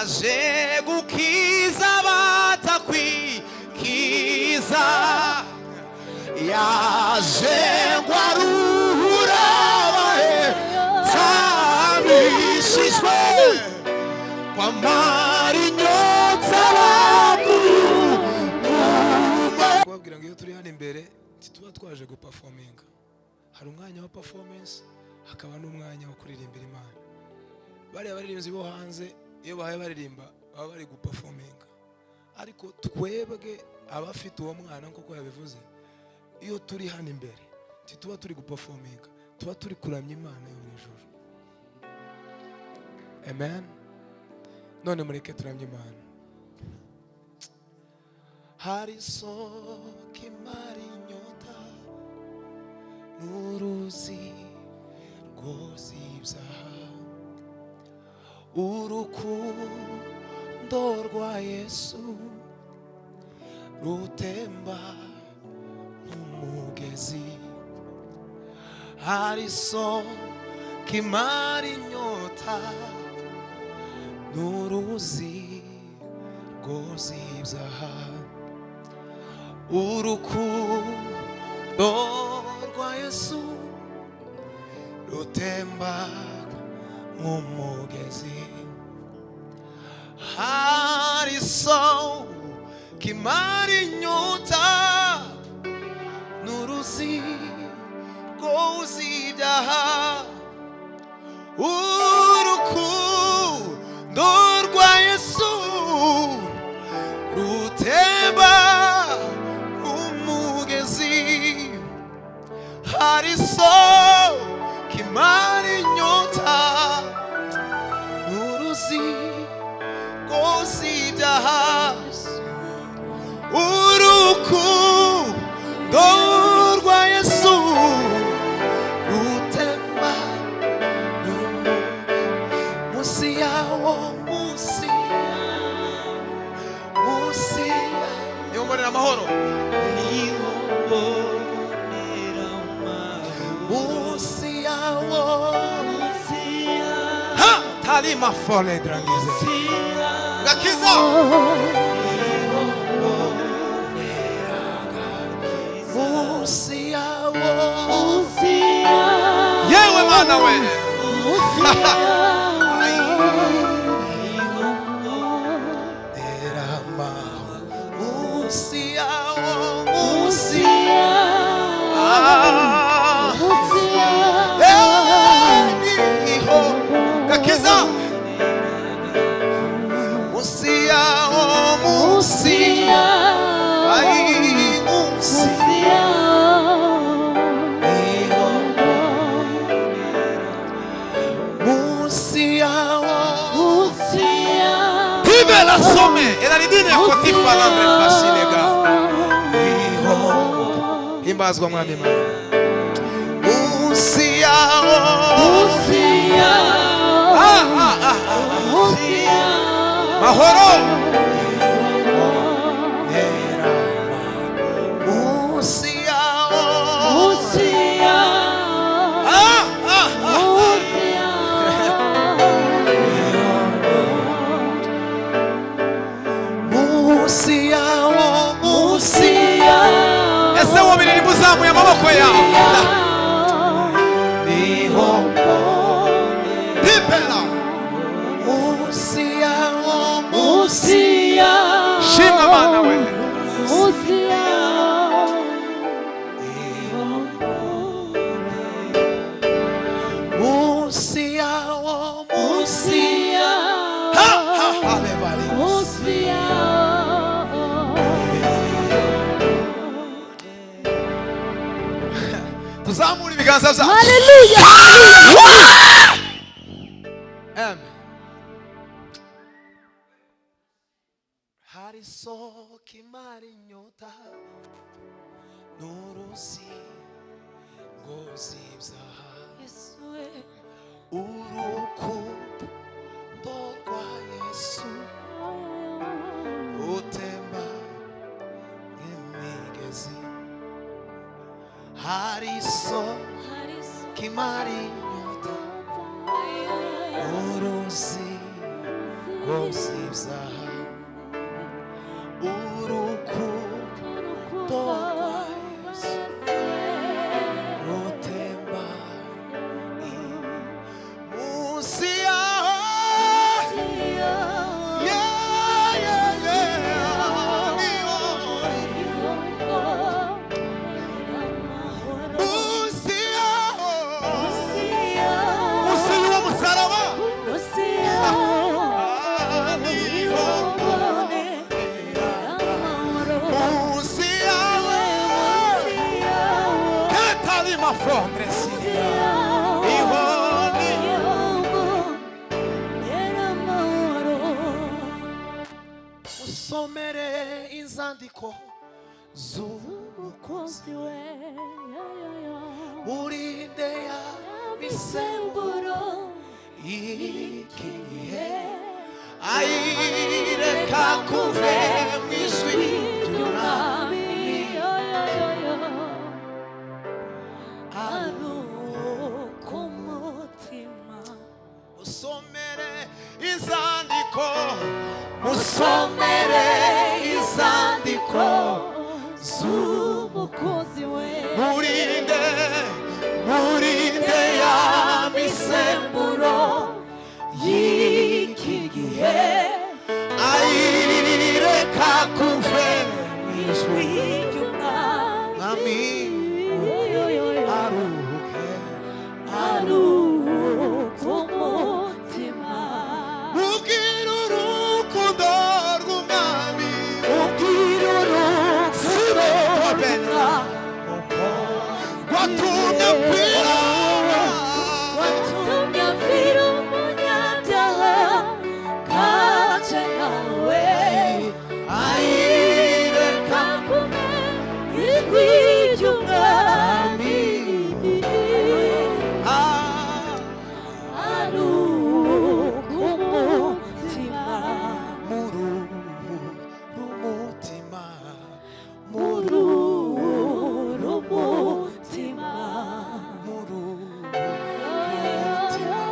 Yaje gukiza abatakwikiza, yaje ngo aruhure abahetamishijwe, kwamara inyota abakuru. Kubabwira ngo iyo turi hano imbere ntituba twaje guperforminga. Hari umwanya wa performance, hakaba n'umwanya wo kuririmbira Imana. Bariya baririmbyi bo hanze, iyo bahaye baririmba, baba bari guperforminga, ariko twebwe abafite uwo mwana, nk'uko yabivuze, iyo turi hano imbere ntituba turi guperforminga, tuba turi kuramya Imana yo mu ijuru. Amen. None mureke turamye Imana. Hari isoko imara inyota n'uruzi rwoza ibyaha, urukundo rwa Yesu rutemba nk'umugezi. Hari isoko imara inyota n'uruzi rwoza ibyaha, urukundo rwa Yesu rutemba nk'umugezi. Hari isoko imara inyota n'uruzi rwoza ibyaha, urukundo rwa Yesu rutemba umugezi. Hari isoko imara inyota n'uruzi rwoza ibyaha, urukundo rwa Yesu rutemba munsi yawo, munsi, munsi. Niho mbonera amahoro. Niho mbonera amahoro. Munsi yawo. Munsi yawo. Ha talima fole drangize. Munsi yawo. Gakiza. Niho mbonera agakiza. Munsi yawo. Munsi yawo. Yewe Mana we. Munsi yawo. Niho mbonera amahoro munsi yawo, munsi. Munsi yawo. Ah. Munsi yawo. Eh, niho gakiza munsi yawo, munsi. Munsi yawo. Ai, munsi. Munsi yawo. Niho munsi yawo. Munsi yawo. Vive la somme et la lidine ya kotifa l'andre facile ga. Niho himbazwa Mwami Imana munsi yawo. Munsi yawo. Ah, ah, ah, ah. Munsi yawo. Mahoro. Mbonera munsi yawo. Munsi yawo. Ah, ah, ah. Munsi yawo. Munsi yawo, munsi. Munsi yawo. Ese wobiririmba uzamuye amaboko yawe? Niho Pipela. munsi yawo, munsi. Munsi yawo. Shimwa Mana we. Munsi yawo. Munsi yawo, munsi. Munsi yawo. Ha ha ha. Haleluya. Munsi yawo. Tuzamura ibiganza byacu. Haleluya. Amen. Hari isoko imara inyota n'uruzi rwoza ibyaha, Yesu we. urukundo rwa Yesu rutemba nk'imigezi. Hari isoko imara inyota, uruzi. Rwose ibyaha urukundo rwa Yesu rutemba munsi yaho. Yeah, yeah, yeah. Niho munsi yaho, munsi y'uwo musaraba. Ah, niho munsi yawe katalima fondresi niho ni musomere inzandiko z'umukunzi we, murinde ya misemburo iki gihe ayireka kuve mu ijwi ry'umwami. Musomere inzandiko, musomere inzandiko Z'umukunzi we, murinde, murinde ya misemburo y'iki gihe ayireka kuve mu ijwi ry'umwami, mwami aruhuke aruhuka umutima. Mubwire urukundo rw'umwami, Ubwira urukundo rwatumye apfira, watumye apfira umunyabyaha kaje nawe ayireka kakume ijwi ry'umwami aruhuka umutima. Murumutima, Mururu umutima, murumutima,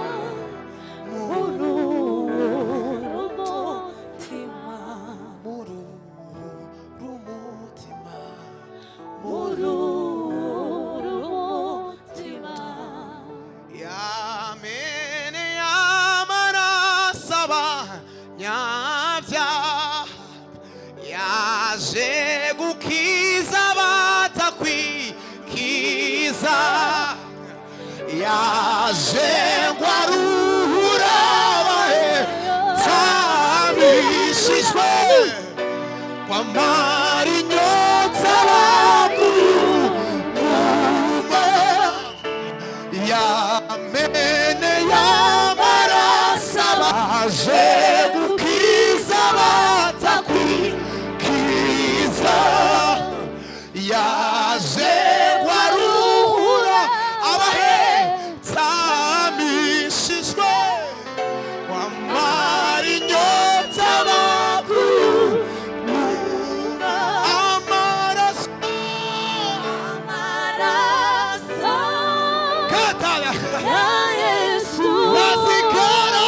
mururu umutima, murumutima, mururu umutima. Yamene y'amaraso abanyabyaha yaje gukiza abatakwikiza, yaje ngo aruhure abahetamishijwe kwamara inyota abaguma yamene y'amaraso abaje gukiza abatakwikiza, yaje guaruhura abahetamishijwe kwamara inyota abaguma amaraso Amaraso kataya ya Yesu Nasikara.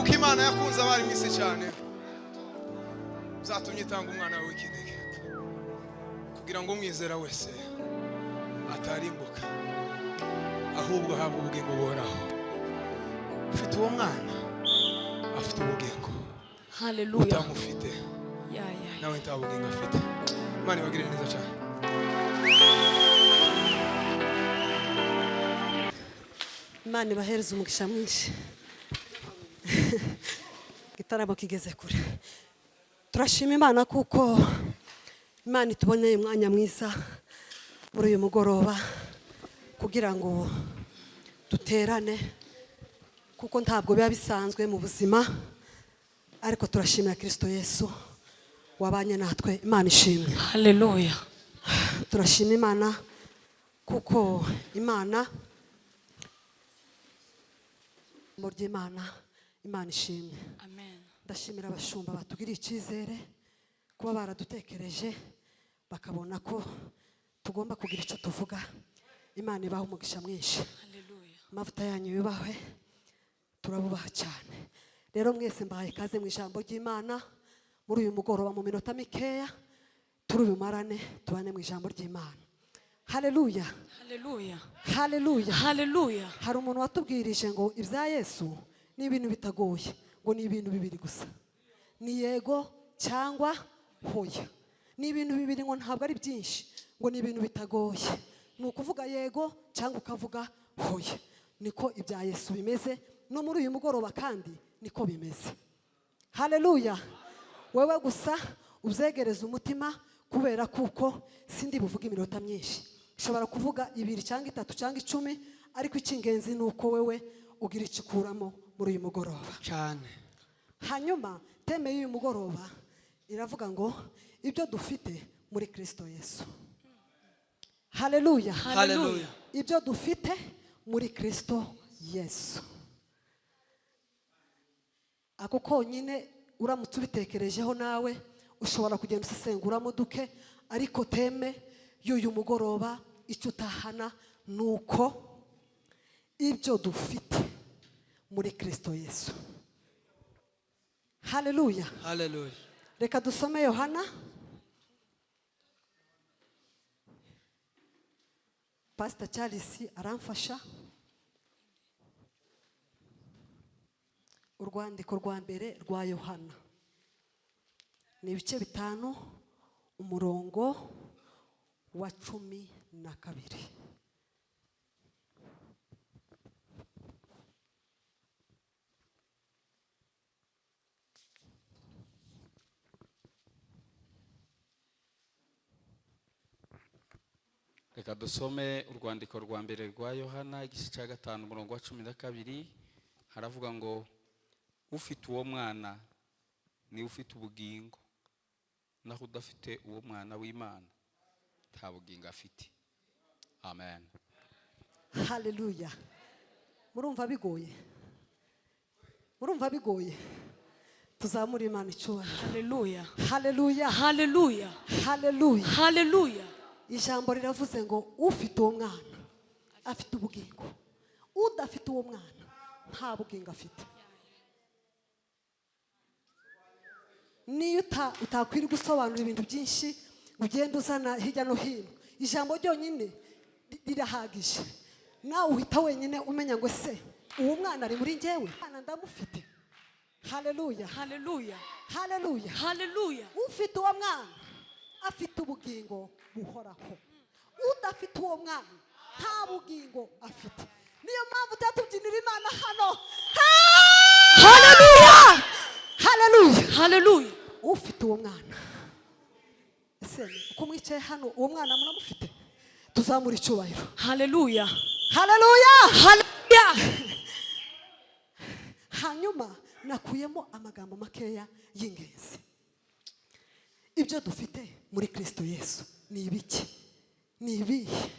Kuko Imana yakunze abari mu isi cyane, byatumye itanga umwana wawe w'ikinege, kugira ngo umwizera wese atarimbuka, ahubwo ahabwe ubugingo buhoraho. Ufite uwo mwana afite ubugingo. Haleluya. Utamufite Ya. nawe nta bugingo afite. Imana ibagirire neza cyane. Imana ibahereze umugisha mwinshi. Igitaramo kigeze kure. Turashima Imana kuko Imana ituboneye umwanya mwiza muri uyu mugoroba kugira ngo duterane, kuko ntabwo biba bisanzwe mu buzima, ariko turashimira Kirisito Yesu wabanye natwe. Imana ishimwe. Haleluya. Turashima Imana kuko Imana mu ry'Imana. Imana ishimwe. Amen. Ndashimira abashumba batugiriye icyizere, kuba baradutekereje bakabona ko tugomba kugira icyo tuvuga. Imana ibahe umugisha mwinshi. Haleluya. Amavuta yanyu yubahwe, turabubaha cyane. Rero mwese mbahaye ikaze mu ijambo ry'Imana muri uyu mugoroba. Mu minota mikeya turi bumarane, tubane mu ijambo ry'Imana. Haleluya. Haleluya. Haleluya. Haleluya. Hari umuntu watubwirije ngo ibya Yesu ni ibintu bitagoye, ngo ni ibintu bibiri gusa, ni yego cyangwa hoya. Ni ibintu bibiri, ngo ntabwo ari byinshi, ngo ni ibintu bitagoye, ni ukuvuga yego cyangwa ukavuga hoya. Niko ibya Yesu bimeze no muri uyu mugoroba, kandi niko bimeze. Haleluya. Wowe gusa ubyegereze umutima, kubera kuko sindi buvuge iminota myinshi. Ushobora kuvuga ibiri cyangwa itatu cyangwa 10, ariko icy'ingenzi ni uko wewe ugira icyo ukuramo muri uyu mugoroba. Cyane. Hanyuma thème y'uyu mugoroba iravuga ngo ibyo dufite muri Kirisito Yesu. Haleluya. Haleluya. Ibyo dufite muri Kirisito Yesu, ako konyine uramutse ubitekerejeho nawe ushobora kugenda usesenguramo duke, ariko thème y'uyu mugoroba, icyo utahana ni uko ibyo dufite muri Kirisito Yesu. Haleluya. Haleluya. Reka dusome Yohana. Pasita Charles aramfasha. Urwandiko rwa mbere rwa Yohana ni ibice 5, umurongo wa 12. Reka dusome urwandiko rwa mbere rwa Yohana, igice cya 5, umurongo wa 12. Haravuga ngo: "Ufite uwo mwana niwe ufite ubugingo, naho udafite uwo mwana w'Imana nta bugingo afite." Amen. Haleluya. Murumva bigoye? Murumva bigoye? Tuzamure Imana icyubahiro. Haleluya. Haleluya. Haleluya. Haleluya. Haleluya. Ijambo riravuze ngo ufite uwo mwana afite ubugingo, udafite uwo mwana nta bugingo afite. Niyo utakwiriye gusobanura ibintu byinshi, ugenda uzana hirya no hino, ijambo ryonyine rirahagije. Nawe uhita wenyine umenya ngo: ese uwo mwana ari muri njyewe? Mwana ndamufite. Haleluya. Haleluya. Haleluya. Haleluya. Ufite uwo mwana afite ubugingo buhoraho, udafite uwo mwana nta bugingo afite. Niyo mpamvu tujya tubyinira Imana hano. Haleluya, haleluya. Haleluya. Ufite uwo mwana, ese uko mwicaye hano uwo mwana muramufite? Tuzamura icyubahiro. Haleluya. Haleluya. Haleluya. Hanyuma nakuyemo amagambo makeya y'ingenzi. Ibyo dufite muri Kirisito Yesu ni ibiki? Ni ibihe?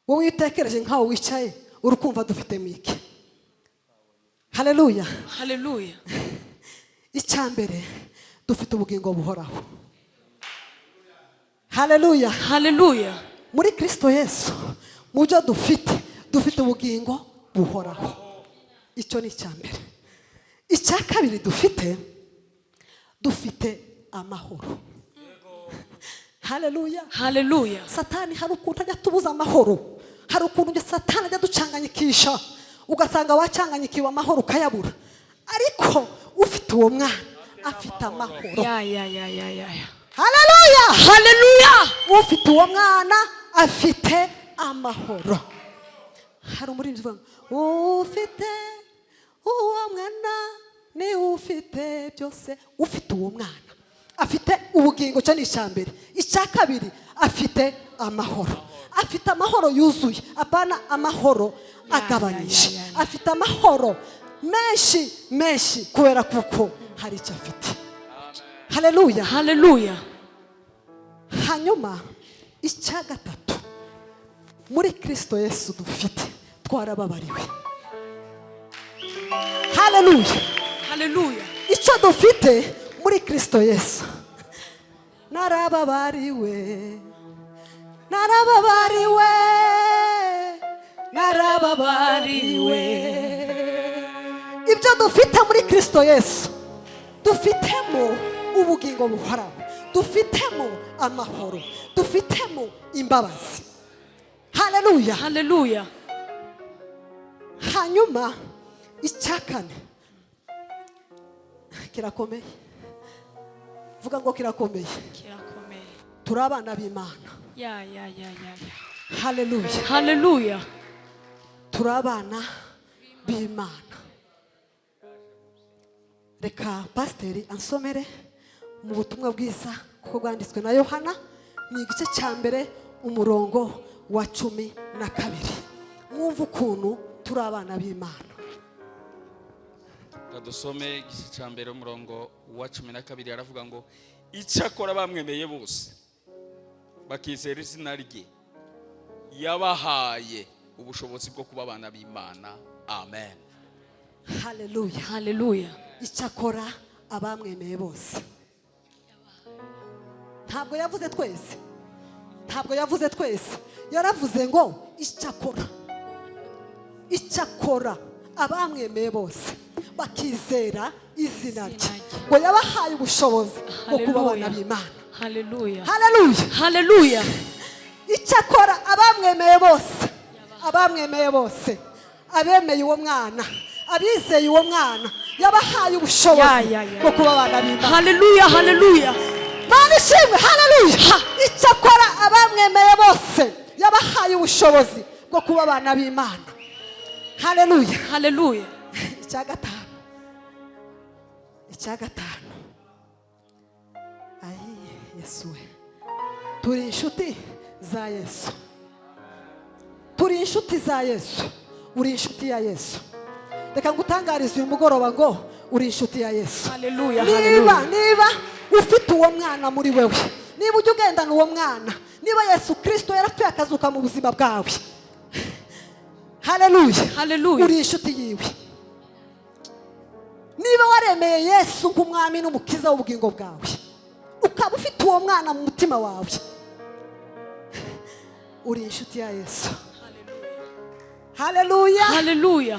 Wowe iyo utekereje nkaho wicaye, uri kumva dufitemo iki? Haleluya. Haleluya. Icya mbere, dufite ubugingo buhoraho. Haleluya. Haleluya. Muri Kirisito Yesu, mu byo dufite, dufite ubugingo buhoraho. Icyo ni icya mbere. Icya kabiri dufite amahoro. Haleluya. Haleluya. Satani hari ukuntu ajya atubuza amahoro, hari ukuntu Satani ajya aducanganyikisha, ugasanga wacanganyikiwe, amahoro ukayabura. Ariko ufite uwo mwana afite amahoro. Ya ya ya ya ya ya. Haleluya. Haleluya. Ufite uwo mwana afite amahoro. Hari umuririmbyi uvuga ngo ufite uwo mwana ni ufite byose. Ufite uwo mwana afite ubugingo. Cyo ni icya mbere. Icya kabiri, afite amahoro. Afite amahoro yuzuye, apana amahoro agabanyije. Ya, ya, ya. Afite amahoro menshi menshi, kubera kuko hari icyo afite. Haleluya. Haleluya. Hanyuma icya gatatu muri Kirisito Yesu dufite, twarababariwe. Haleluya. Haleluya. Icyo dufite muri Kirisito Yesu, narababariwe, narababariwe, narababariwe. Ibyo dufite muri Kirisito Yesu, dufitemo ubugingo buhoraho, dufitemo amahoro, dufitemo imbabazi. Haleluya. Haleluya. Hanyuma icya kane kirakomeye. Vuga ngo kirakomeye. Kirakomeye. Turi abana b'Imana. Ya ya ya ya ya. Haleluya. Haleluya. Turi abana b'Imana. Reka pasiteri ansomere mu butumwa bwiza kuko bwanditswe na Yohana, ni igice cya 1, umurongo wa 12. Mwumve ukuntu turi abana b'Imana. Reka dusome igice cya 1, umurongo wa 12. Aravuga ngo: "Icyakora bamwemeye bose, bakizera izina rye, yabahaye ubushobozi bwo kuba abana b'Imana." Amen. Haleluya. Haleluya. Icyakora abamwemeye bose. Ntabwo yavuze twese, ntabwo yavuze twese. Yaravuze ngo icyakora, icyakora abamwemeye bose bakizera izina rye, Izina rye. ngo yabahaye ubushobozi bwo kuba abana Haleluya. b'Imana. Haleluya. Haleluya. Haleluya. Icyakora abamwemeye bose, abamwemeye bose, abemeye uwo mwana, abizeye uwo mwana, yabahaye ubushobozi Ya, ya, ya. bwo kuba abana b'Imana. Haleluya. Haleluya. Mana ishimwe. Haleluya. Icyakora abamwemeye bose yabahaye ubushobozi bwo kuba abana b'Imana. Haleluya. Haleluya. Icya gatanu, icya gatanu, ayi Yesu we! Turi inshuti za Yesu, turi inshuti za Yesu. Uri inshuti ya Yesu. Reka ngutangarize uyu mugoroba ngo uri inshuti ya Yesu. Haleluya. Niba Haleluya. niba ufite uwo mwana muri wewe, niba ujya ugendana uwo mwana, niba Yesu Kirisito yarapfuye akazuka mu buzima bwawe, haleluya, Haleluya. uri inshuti yiwe. Niba waremeye Yesu nk'umwami n'umukiza w'ubugingo bwawe, ukaba ufite uwo mwana mu mutima wawe, uri inshuti ya Yesu. Haleluya. Haleluya.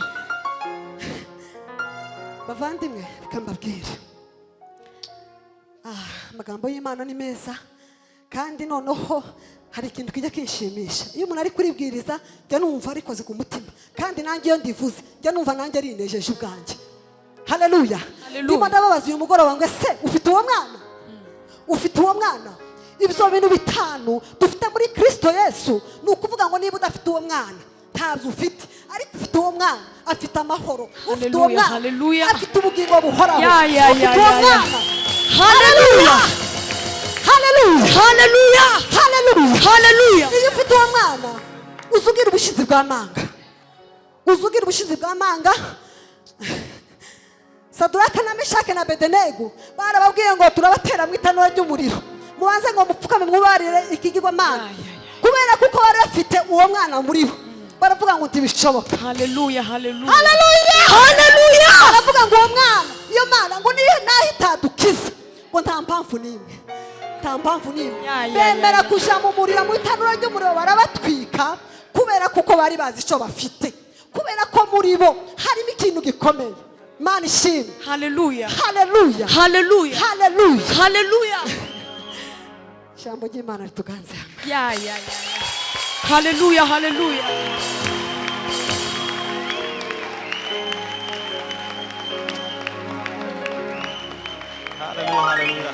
Bavandimwe, reka mbabwire. Amagambo y'Imana ni meza. Kandi noneho hari ikintu kijya kinshimisha iyo umuntu ari kuribwiriza, njya numva rikoze ku mutima, kandi nanjye iyo ndivuze njya numva nanjye rinejeje ubwanjye. Haleluya. Haleluya. Ndimo ndababaza uyu mugoroba ngo: ese ufite uwo mwana? Ufite uwo mwana? Ibyo bintu bitanu dufite muri Kirisito Yesu, ni ukuvuga ngo niba udafite uwo mwana ntabyo ufite. Ariko ufite uwo mwana afite amahoro. Ufite uwo Haleluya, mwana haleluya. afite ubugingo buhoraho. Ya, ya, Ufite ya, uwo ya, ya. mwana. Haleluya. Haleluya. Haleluya. Haleluya. Haleluya. Iyo ufite uwo mwana, uza ugira ubushizi bw'amanga, uza ugira ubushizi bw'amanga. Saduraka na Meshake na Abedenego barababwiye ngo: "Turabatera mu itanura ry'umuriro, mubanze ngo mupfukame mwubarire ikigirwamana." Ya, ya, ya. Kubera kuko bari bafite uwo mwana muri bo, baravuga ngo ntibishoboka. Haleluya. Haleluya. Haleluya. Haleluya. Baravuga ngo uwo mwana, iyo mana ngo niyo naho itadukiza, ngo nta mpamvu n'imwe, nta mpamvu n'imwe. Ya, ya, Bemera ya, ya. kuja mu muriro, mu itanura ry'umuriro, barabatwika, kubera kuko bari bazi icyo bafite, kubera ko muri bo harimo ikintu gikomeye. Imana ishimwe. Haleluya. Haleluya. Haleluya. Haleluya. Haleluya. Ijambo ry'Imana rituganze hamwe. Ya ya ya. Haleluya, haleluya. Haleluya, haleluya.